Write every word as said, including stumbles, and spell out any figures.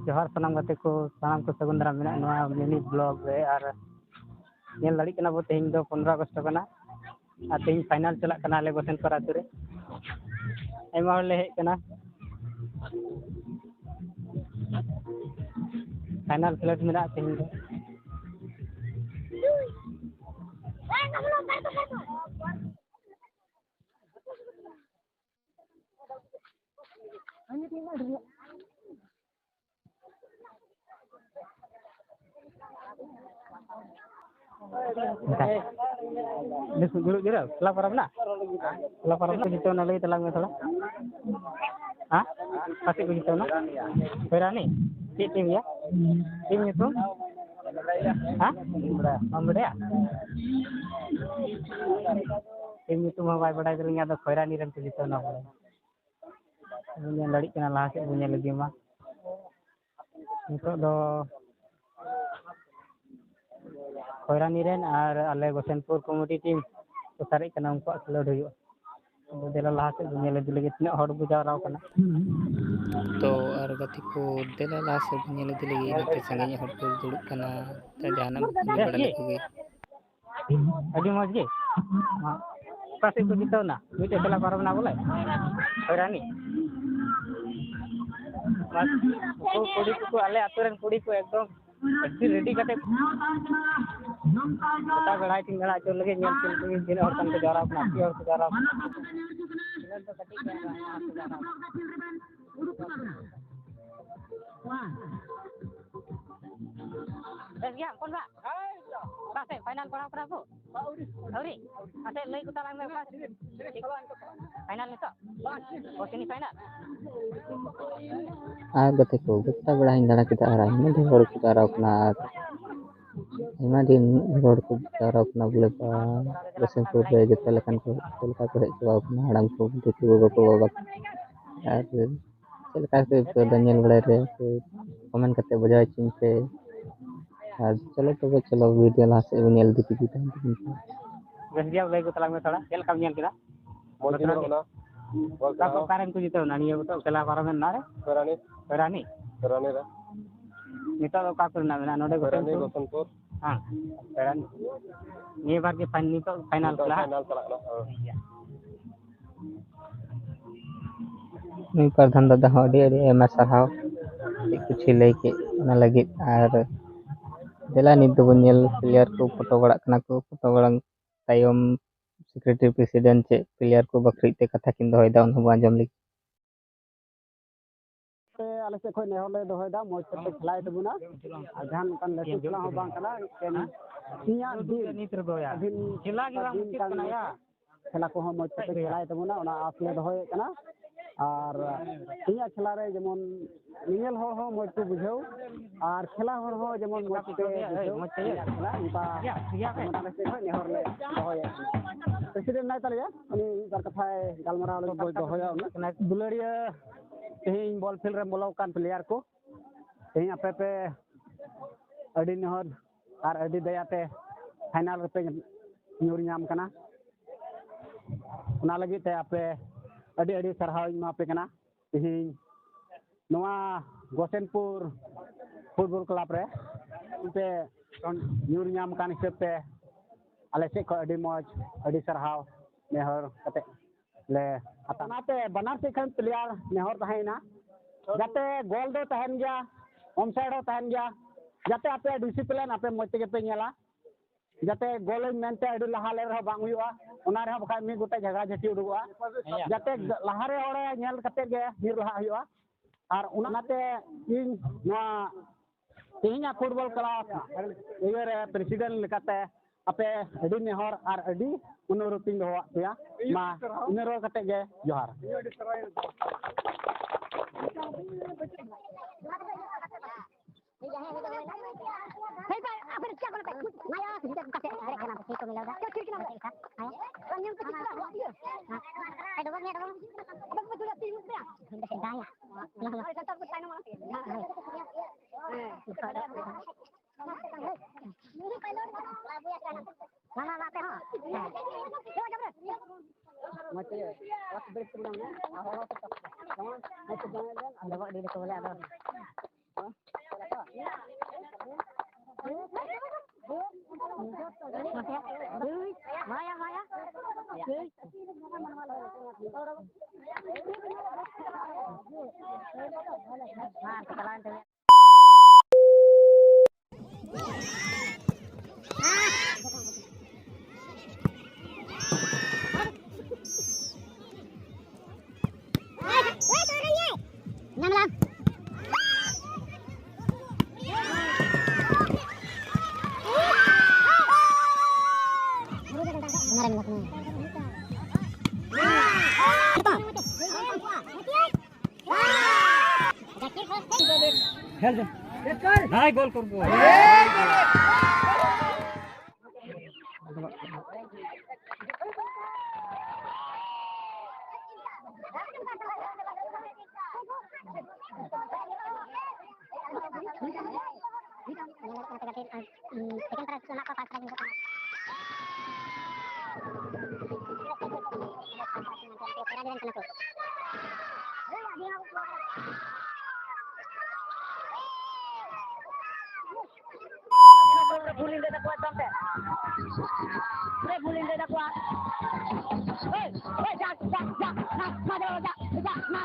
ᱡᱚᱦᱟᱨ ᱥᱟᱱᱟᱢ ᱜᱟᱛᱮ ᱠᱚ, ᱥᱟᱱᱟᱢ ᱠᱚ ᱥᱟᱹᱜᱩᱱ ᱫᱟᱨᱟᱢ ᱢᱮᱱᱟᱜᱼᱟ ᱱᱚᱣᱟ ᱢᱤᱱᱤ ᱵᱞᱚᱜ ᱨᱮ᱾ ᱟᱨ ᱧᱮᱞ ᱫᱟᱲᱮᱭᱟᱜ ᱠᱟᱱᱟ ᱵᱚ, ᱛᱮᱦᱮᱧ ᱫᱚ ᱯᱚᱱᱨᱚ ᱟᱜᱚᱥᱴ ᱠᱟᱱᱟ ᱟᱨ ᱛᱮᱦᱮᱧ ᱯᱷᱟᱭᱱᱟᱞ ᱪᱟᱞᱟᱜ ᱠᱟᱱᱟ ᱟᱞᱮ ᱜᱚᱥᱮᱱᱯᱩᱨ ᱟᱹᱛᱩ ᱨᱮ᱾ ᱟᱭᱢᱟ ᱦᱚᱲ ᱞᱮ ᱦᱮᱡ ᱠᱟᱱᱟ᱾ ᱯᱷᱟᱭᱱᱟᱞ ᱠᱷᱮᱞᱳᱰ ᱢᱮᱱᱟᱜᱼᱟ ᱛᱮᱦᱮᱧ ᱫᱚ᱾ ᱵᱮᱥ, ᱫᱩᱲᱩᱵ ᱡᱤᱨᱟᱹᱣ᱾ ᱠᱷᱮᱞᱟ ᱯᱟᱨᱚᱢ ᱮᱱᱟ? ᱠᱷᱮᱞᱟ ᱯᱟᱨᱚᱢ ᱮᱱᱟ? ᱡᱤᱛᱟᱹᱣ ᱮᱱᱟ, ᱞᱟᱹᱭ ᱛᱟᱞᱟᱝ ᱢᱮ ᱛᱷᱚᱲᱟ᱾ ᱦᱮᱸ? ᱚᱠᱟ ᱥᱮᱫ ᱠᱚ ᱡᱤᱛᱟᱹᱣ ᱮᱱᱟ? ᱦᱚᱭᱨᱟᱱᱤ? ᱪᱮᱫ ᱴᱤᱢ ᱭᱟ? ᱴᱤᱢ ᱧᱩᱛᱩᱢ? ᱦᱮᱸ? ᱵᱟᱢ ᱵᱟᱰᱟᱭᱟ? ᱴᱤᱢ ᱧᱩᱛᱩᱢ ᱦᱚᱸ ᱵᱟᱭ ᱵᱟᱰᱟᱭ ᱛᱟᱹᱞᱤᱧᱟ, ᱟᱫᱚ ᱠᱷᱚᱭᱨᱟᱱᱤ ᱨᱮᱱ ᱠᱚ ᱡᱤᱛᱟᱹᱣ ᱮᱱᱟ ᱵᱚᱞᱮ᱾ ᱵᱚᱱ ᱧᱮᱞ ᱫᱟᱲᱮᱭᱟᱜ ᱠᱟᱱᱟ, ᱞᱟᱦᱟ ᱥᱮᱫ ᱵᱚᱱ ᱧᱮᱞ ᱤᱫᱤ ᱢᱟ᱾ ᱱᱤᱛᱚᱜ ᱫᱚ ᱠᱷᱚᱭᱨᱟᱱᱤ ᱨᱮᱱ ᱟᱨ ᱟᱞᱮ ᱜᱚᱥᱮᱱᱯᱩᱨ ᱠᱚᱢᱤᱴᱤ ᱴᱤᱢ ᱠᱚ ᱥᱟᱨᱮᱡ ᱠᱟᱱᱟ, ᱩᱱᱠᱩᱣᱟᱜ ᱠᱷᱮᱞᱳᱰ ᱦᱩᱭᱩᱜᱼᱟ᱾ ᱟᱫᱚ ᱫᱮᱞᱟ ᱞᱟᱦᱟ ᱥᱮᱫ ᱵᱚᱱ ᱧᱮᱞ ᱤᱫᱤ ᱞᱟᱹᱜᱤᱫ ᱛᱤᱱᱟᱹᱜ ᱦᱚᱲ ᱠᱚ ᱡᱟᱣᱨᱟ ᱟᱠᱟᱱᱟ᱾ ᱛᱚ ᱟᱨ ᱜᱟᱛᱮ ᱠᱚ, ᱫᱮᱞᱟ ᱞᱟᱦᱟ ᱥᱮᱫ ᱵᱚᱱ ᱧᱮᱞ ᱤᱫᱤ ᱞᱟᱹᱜᱤᱫ, ᱱᱚᱛᱮ ᱥᱟᱺᱜᱤᱧ ᱦᱚᱲ ᱠᱚ ᱫᱩᱲᱩᱵ ᱠᱟᱱᱟ, ᱛᱚ ᱡᱟᱦᱟᱱᱟᱜ ᱵᱚᱱ ᱠᱟᱹᱢᱤ ᱵᱮᱥ ᱵᱟᱲᱟ ᱜᱮ? ᱞᱮᱠᱚ ᱜᱮ᱾ ᱟᱹᱰᱤ ᱢᱚᱡᱽ ᱜᱮ᱾ ᱚᱠᱟ ᱥᱮᱫ ᱠᱚ ᱡᱤᱛᱟᱹᱣ ᱮᱱᱟ? ᱢᱤᱫᱴᱮᱡ ᱠᱷᱮᱞᱟ ᱯᱟᱨᱚᱢ ᱮᱱᱟ ᱵᱚᱞᱮ, ᱦᱚᱭᱨᱟᱱᱤ᱾ ᱵᱟᱥ, ᱩᱱᱠᱩ ᱠᱩᱲᱤ ᱠᱚᱠᱚ, ᱟᱞᱮ ᱟᱹᱛᱩ ᱨᱮᱱ ᱠᱩᱲᱤ ᱠᱚ ᱮᱠᱫᱚᱢ ᱟᱹᱰᱤ ᱨᱮᱰᱤ ᱠᱟᱛᱮ ᱜᱚᱴᱟ ᱵᱮᱲᱟᱭ ᱠᱤᱱ ᱫᱟᱬᱟ ᱦᱚᱪᱚ ᱞᱟᱹᱜᱤᱫ ᱧᱮᱞ ᱠᱤᱱ ᱛᱤᱱᱟᱹᱜ ᱦᱚᱲ ᱠᱟᱱ ᱠᱚ ᱡᱟᱣᱨᱟ ᱠᱟᱱᱟ, ᱟᱹᱰᱤ ᱦᱚᱲ ᱠᱚ ᱡᱟᱣᱨᱟ ᱠᱟᱱᱟ᱾ ᱠᱷᱮᱞᱳᱰ ᱫᱚ ᱠᱟᱹᱴᱤᱡ ᱜᱮᱭᱟ, ᱟᱹᱰᱤ ᱦᱚᱲ ᱠᱚ ᱡᱟᱣᱨᱟ ᱠᱟᱱᱟ᱾ ᱵᱮᱥ ᱜᱮᱭᱟᱢ ᱦᱚᱯᱚᱱ ᱵᱟ? ᱚᱠᱟ ᱥᱮᱫ ᱯᱷᱟᱭᱱᱟᱞ ᱯᱟᱲᱟᱣ ᱠᱟᱱᱟ ᱠᱚ? ᱟᱹᱣᱨᱤ? ᱢᱟᱥᱮ ᱞᱟᱹᱭ ᱠᱚ ᱛᱟᱞᱟᱝ ᱢᱮ, ᱚᱠᱟ ᱥᱮᱫ? ᱯᱷᱟᱭᱱᱟᱞ ᱱᱤᱛᱚᱜ? ᱚ, ᱥᱮᱢᱤ ᱯᱷᱟᱭᱱᱟᱞ? ᱟᱨ ᱜᱟᱛᱮ ᱠᱚ, ᱜᱚᱴᱟ ᱵᱮᱲᱟ ᱦᱚᱧ ᱫᱟᱬᱟ ᱠᱮᱫᱟ ᱟᱨ ᱟᱭᱢᱟ ᱰᱷᱮᱨ ᱦᱚᱲ ᱠᱚ ᱡᱟᱣᱨᱟ ᱠᱟᱱᱟ ᱟᱨ ᱟᱭᱢᱟ ᱰᱷᱮᱨ ᱦᱚᱲ ᱠᱚ ᱡᱟᱣᱨᱟ ᱠᱟᱱᱟ ᱵᱚᱞᱮ᱾ ᱵᱟ-, ᱵᱤᱥᱱᱩᱯᱩᱨ ᱨᱮ ᱡᱚᱛᱚ ᱞᱮᱠᱟᱱ ᱠᱚ, ᱡᱚᱛᱚ ᱞᱮᱠᱟ ᱠᱚ ᱦᱮᱡ ᱪᱟᱵᱟᱣ ᱠᱟᱱᱟ, ᱦᱟᱲᱟᱢ ᱠᱚ, ᱵᱩᱰᱷᱤ ᱠᱚ, ᱜᱚᱜᱚ ᱠᱚ, ᱵᱟᱵᱟ ᱠᱚ᱾ ᱟᱨ ᱪᱮᱫ ᱞᱮᱠᱟ ᱯᱮ ᱟᱹᱭᱠᱟᱹᱣ ᱫᱟ ᱧᱮᱞ ᱵᱟᱲᱟᱭ ᱨᱮ? ᱥᱮ ᱠᱚᱢᱮᱱᱴ ᱠᱟᱛᱮ ᱵᱩᱡᱷᱟᱹᱣ ᱦᱚᱪᱚᱧ ᱯᱮ᱾ ᱟᱨ ᱪᱚᱞᱚ ᱛᱚᱵᱮ, ᱪᱚᱞᱚ ᱵᱷᱤᱰᱤᱭᱳ ᱞᱟᱦᱟ ᱥᱮᱫ ᱵᱚᱱ ᱧᱮᱞ ᱤᱫᱤ ᱠᱮᱫ ᱜᱮ ᱛᱟᱦᱮᱱ ᱛᱟᱵᱚᱱ ᱯᱮ᱾ ᱵᱮᱥ ᱜᱮᱭᱟ, ᱞᱟᱹᱭ ᱠᱚ ᱛᱟᱞᱟᱝ ᱢᱮ ᱛᱷᱚᱲᱟ, ᱪᱮᱫ ᱞᱮᱠᱟᱢ ᱧᱮᱞ ᱠᱮᱫᱟ? ᱢᱚᱡᱽ ᱜᱮ ᱧᱮᱞᱚᱜ ᱠᱟᱱᱟ᱾ ᱚᱠᱟ ᱠᱚ, ᱚᱠᱟᱨᱮᱱ ᱠᱚ ᱡᱤᱛᱟᱹᱣ ᱮᱱᱟ ᱱᱤᱭᱟᱹ ᱵᱚᱪᱷᱚᱨ ᱠᱷᱮᱞᱟ ᱯᱟᱨᱚᱢᱮᱱ ᱱᱟ ᱨᱮ? ᱠᱚᱭᱨᱟᱱᱤ᱾ ᱠᱚᱭᱨᱟᱱᱤ? ᱨᱟᱱᱤ ᱨᱮ᱾ ᱱᱤᱛᱚᱜ ᱫᱚ ᱚᱠᱟ ᱠᱚᱨᱮ ᱢᱮᱱᱟᱜ ᱵᱮᱱᱟ? ᱱᱚᱰᱮ ᱨᱟᱱᱤ ᱜᱳᱥᱮᱱᱯᱩᱨ? ᱜᱳᱥᱮᱱᱯᱩᱨ᱾ ᱦᱮᱸ᱾ ᱱᱤᱭᱟᱹ ᱵᱟᱨ ᱜᱮ ᱯᱷᱟᱭ-, ᱱᱤᱛᱚᱜ ᱯᱷᱟᱭᱱᱟᱞ ᱱᱤᱛᱚᱜ ᱠᱷᱮᱞᱟ? ᱯᱷᱟᱭᱱᱟᱞ ᱪᱟᱞᱟᱜ ᱠᱟᱱᱟ, ᱦᱮᱸ᱾ ᱴᱷᱤᱠ ᱜᱮᱭᱟ᱾ ᱱᱩᱭ ᱯᱨᱚᱫᱷᱟᱱ ᱫᱟᱫᱟ ᱦᱚᱸ ᱟᱹᱰᱤ ᱟᱹᱰᱤ ᱟᱭᱢᱟ ᱥᱟᱨᱦᱟᱣ, ᱪᱮᱫ ᱠᱩᱪᱷᱤ ᱞᱟᱹᱭ ᱠᱮᱫ ᱚᱱᱟ ᱞᱟᱹᱜᱤᱫ᱾ ᱟᱨ ᱫᱮᱞᱟ ᱱᱤᱛ ᱫᱚᱵᱚᱱ ᱧᱮᱞ ᱯᱞᱮᱭᱟᱨ ᱠᱚ ᱯᱷᱳᱴᱳ ᱵᱟᱲᱟᱜ ᱠᱟᱱᱟ ᱠᱚ, ᱯᱷᱳᱴᱳ ᱵᱟᱲᱟ ᱛᱟᱭᱚᱢ ᱥᱮᱠᱨᱮᱴᱟᱨᱤ ᱯᱨᱮᱥᱤᱰᱮᱱᱴ ᱪᱮᱫ ᱯᱞᱮᱭᱟᱨ ᱠᱚ ᱵᱟᱠᱷᱨᱟ ᱛᱮ ᱠᱟᱛᱷᱟ ᱠᱤᱱ ᱫᱚᱦᱚᱭᱮᱫᱟ, ᱚᱱᱟ ᱦᱚᱸᱵᱚᱱ ᱟᱸᱡᱚᱢ ᱞᱮᱜᱮ᱾ ᱛᱮ ᱟᱞᱮ ᱥᱮᱫ ᱠᱷᱚᱱ ᱱᱮᱦᱚᱨ ᱞᱮ ᱫᱚᱦᱚᱭᱮᱫᱟ, ᱢᱚᱡᱽ ᱛᱮᱯᱮ ᱠᱷᱮᱞᱟᱭ ᱛᱟᱵᱚᱱᱟ᱾ ᱟᱨ ᱡᱟᱦᱟᱸ ᱱᱚᱝᱠᱟᱱ ᱞᱟᱹᱴᱩ ᱠᱷᱮᱞᱟ ᱦᱚᱸ ᱵᱟᱝ ᱠᱟᱱᱟ, ᱮᱠᱮᱱ ᱥᱤᱧᱟᱜ ᱫᱤᱱ, ᱠᱷᱮᱞᱟ ᱜᱮ ᱵᱟᱝ ᱢᱩᱪᱟᱹᱫ ᱠᱟᱱᱟ ᱭᱟ᱾ ᱠᱷᱮᱞᱟ ᱠᱚᱦᱚᱸ ᱢᱚᱡᱽ ᱛᱮᱯᱮ ᱠᱷᱮᱞᱟᱭ ᱛᱟᱵᱚᱱᱟ, ᱚᱱᱟ ᱟᱸᱥ ᱞᱮ ᱫᱚᱦᱚᱭᱮᱫ ᱠᱟᱱᱟ᱾ ᱟᱨ ᱛᱮᱦᱮᱧᱟᱜ ᱠᱷᱮᱞᱟ ᱨᱮ ᱡᱮᱢᱚᱱ ᱧᱮᱧᱮᱞ ᱦᱚᱲ ᱦᱚᱸ ᱢᱚᱡᱽ ᱠᱚ ᱵᱩᱡᱷᱟᱹᱣ ᱟᱨ ᱠᱷᱮᱞᱟ ᱦᱚᱲ ᱦᱚᱸ ᱡᱮᱢᱚᱱ ᱢᱚᱡᱽ ᱛᱮ ᱵᱩᱡᱷᱟᱹᱣ, ᱛᱮᱦᱮᱧᱟᱜ ᱠᱷᱮᱞᱟ ᱚᱱᱠᱟ ᱟᱯᱮ ᱢᱚᱴᱟᱢᱩᱴᱤ ᱥᱮᱫ ᱠᱷᱚᱱ ᱱᱮᱦᱚᱨ ᱞᱮ ᱫᱚᱦᱚᱭᱮᱫ ᱠᱟᱱᱟ᱾ ᱯᱨᱮᱥᱤᱰᱮᱱᱴ ᱢᱮᱱᱟᱭ ᱛᱟᱞᱮᱭᱟ, ᱩᱱᱤ ᱢᱤᱫ ᱵᱟᱨ ᱠᱟᱛᱷᱟᱭ ᱜᱟᱞᱢᱟᱨᱟᱣ ᱞᱮᱱᱠᱷᱟᱱ᱾ ᱫᱩᱞᱟᱹᱲᱤᱭᱟᱹ ᱛᱮᱦᱮᱧ ᱵᱚᱞ ᱯᱷᱤᱞᱰ ᱨᱮ ᱵᱚᱞᱚ ᱟᱠᱟᱱ ᱯᱞᱮᱭᱟᱨ ᱠᱚ, ᱛᱮᱦᱮᱧ ᱟᱯᱮ ᱯᱮ ᱟᱹᱰᱤ ᱱᱮᱦᱚᱨ ᱟᱨ ᱟᱹᱰᱤ ᱫᱟᱭᱟᱛᱮ ᱯᱷᱟᱭᱱᱟᱞ ᱨᱮᱯᱮ ᱧᱩᱨ ᱧᱟᱢ ᱠᱟᱱᱟ᱾ ᱚᱱᱟ ᱞᱟᱹᱜᱤᱫ ᱛᱮ ᱟᱯᱮ ᱟᱹᱰᱤ ᱟᱹᱰᱤ ᱥᱟᱨᱦᱟᱣ ᱤᱧ ᱮᱢᱟ ᱯᱮ ᱠᱟᱱᱟ᱾ ᱛᱮᱦᱮᱧ ᱱᱚᱣᱟ ᱜᱳᱥᱮᱱᱯᱩᱨ ᱯᱷᱩᱴᱵᱚᱞ ᱠᱞᱟᱵᱽ ᱨᱮ ᱯᱮ ᱧᱩᱨ ᱧᱟᱢ ᱠᱟᱱ ᱦᱤᱥᱟᱹᱵ ᱛᱮ ᱟᱞᱮ ᱥᱮᱫ ᱠᱷᱚᱱ ᱟᱹᱰᱤ ᱢᱚᱡᱽ, ᱟᱹᱰᱤ ᱥᱟᱨᱦᱟᱣ ᱱᱮᱦᱚᱨ ᱠᱟᱛᱮ ᱞᱮ ᱦᱟᱛᱟᱣᱟ᱾ ᱚᱱᱟᱛᱮ ᱵᱟᱱᱟᱨ ᱥᱮᱫ ᱠᱷᱚᱱ ᱯᱞᱮᱭᱟᱨ ᱱᱮᱦᱚᱨ ᱛᱟᱦᱮᱸᱭᱮᱱᱟ, ᱡᱟᱛᱮ ᱜᱳᱞ ᱫᱚ ᱛᱟᱦᱮᱱ ᱜᱮᱭᱟ, ᱚᱱ ᱥᱟᱭᱤᱰ ᱦᱚᱸ ᱛᱟᱦᱮᱱ ᱜᱮᱭᱟ, ᱡᱟᱛᱮ ᱟᱯᱮ ᱰᱤᱥᱤᱯᱞᱤᱱ ᱟᱯᱮ ᱢᱚᱡᱽ ᱛᱮᱜᱮ ᱯᱮ ᱧᱮᱞᱟ, ᱡᱟᱛᱮ ᱜᱳᱞ ᱟᱹᱧ ᱢᱮᱱᱛᱮ ᱟᱹᱰᱤ ᱞᱟᱦᱟ ᱞᱮᱱ ᱨᱮᱦᱚᱸ ᱵᱟᱝ ᱦᱩᱭᱩᱜᱼᱟ, ᱚᱱᱟ ᱨᱮᱦᱚᱸ ᱵᱟᱠᱷᱟᱡ ᱢᱤᱫ ᱜᱚᱴᱮᱡ ᱡᱷᱟᱜᱽᱲᱟ ᱡᱷᱟᱹᱴᱤ ᱩᱰᱩᱠᱚᱜᱼᱟ, ᱡᱟᱛᱮ ᱞᱟᱦᱟᱨᱮ ᱦᱚᱲᱮ ᱧᱮᱞ ᱠᱟᱛᱮ ᱜᱮ ᱧᱤᱨ ᱞᱟᱦᱟᱜ ᱦᱩᱭᱩᱜᱼᱟ᱾ ᱟᱨ ᱚᱱᱟᱛᱮ ᱤᱧ ᱱᱚᱣᱟ ᱛᱮᱦᱮᱧᱟᱜ ᱯᱷᱩᱴᱵᱚᱞ ᱠᱞᱟᱵᱽ ᱤᱭᱟᱹᱨᱮ ᱯᱨᱮᱥᱤᱰᱮᱱᱴ ᱞᱮᱠᱟᱛᱮ ᱟᱯᱮ ᱟᱹᱰᱤ ᱱᱮᱦᱚᱨ ᱟᱨ ᱟᱹᱰᱤ ᱚᱱᱩᱨᱳᱫᱷ ᱤᱧ ᱫᱚᱦᱚᱣᱟᱜ ᱯᱮᱭᱟ᱾ ᱢᱟ, ᱤᱱᱟᱹ ᱨᱚᱲ ᱠᱟᱛᱮ ᱜᱮ ᱡᱚᱦᱟᱨ᱾ ᱢᱟ, ᱢᱟ, ᱢᱟ, ᱟᱯᱮ ᱦᱚᱸ᱾ ᱦᱮᱸ᱾ ᱢᱚᱡᱽ ᱛᱮ, ᱚᱛ ᱵᱨᱮᱠ ᱛᱮ ᱢᱮᱱᱟᱜ ᱵᱚᱱᱟ᱾ ᱟᱨ ᱦᱚᱲ ᱦᱚᱸ ᱠᱚ ᱪᱟᱯ ᱠᱚᱣᱟ᱾ ᱡᱮᱢᱚᱱ ᱢᱚᱡᱽ ᱛᱮ ᱡᱟᱶᱟᱭ ᱞᱮᱱ ᱰᱚᱵᱚᱜ ᱤᱫᱤ ᱫᱟᱠᱚ ᱵᱚᱞᱮ ᱟᱫᱚ᱾ ᱢᱟᱭᱟ, ᱢᱟᱭᱟ᱾ ᱢᱟ, ᱪᱟᱞᱟᱣᱮᱱ ᱛᱟᱵᱮᱱᱟ᱾ ᱧᱟᱢ ᱞᱟᱝ᱾ ᱦᱮᱸ, ᱦᱮᱸ, ᱜᱳᱞ ᱠᱚᱨᱵᱚ᱾ ᱧᱮᱞᱚᱜ ᱠᱟᱱᱟ ᱠᱟᱹᱴᱤᱡ, ᱟᱨ, ᱩᱸ, second prize ᱠᱚ ᱮᱢᱟᱜ ᱠᱚᱣᱟ, first prize ᱧᱮᱞᱚᱜ ᱠᱟᱱᱟ᱾ ᱵᱷᱩᱞᱤᱧ ᱞᱟᱹᱭ ᱛᱟᱠᱚᱣᱟ ᱮᱠᱫᱚᱢ ᱛᱮ᱾ ᱯᱩᱨᱟᱹ ᱵᱷᱩᱞᱤᱧ ᱞᱟᱹᱭ ᱛᱟᱠᱚᱣᱟ᱾ ᱦᱮᱭ, ᱦᱮᱭ, ᱡᱟ, ᱡᱟ, ᱡᱟ, ᱱᱟ, ᱱᱟ, ᱡᱟ, ᱡᱟ, ᱡᱟ, ᱱᱟ᱾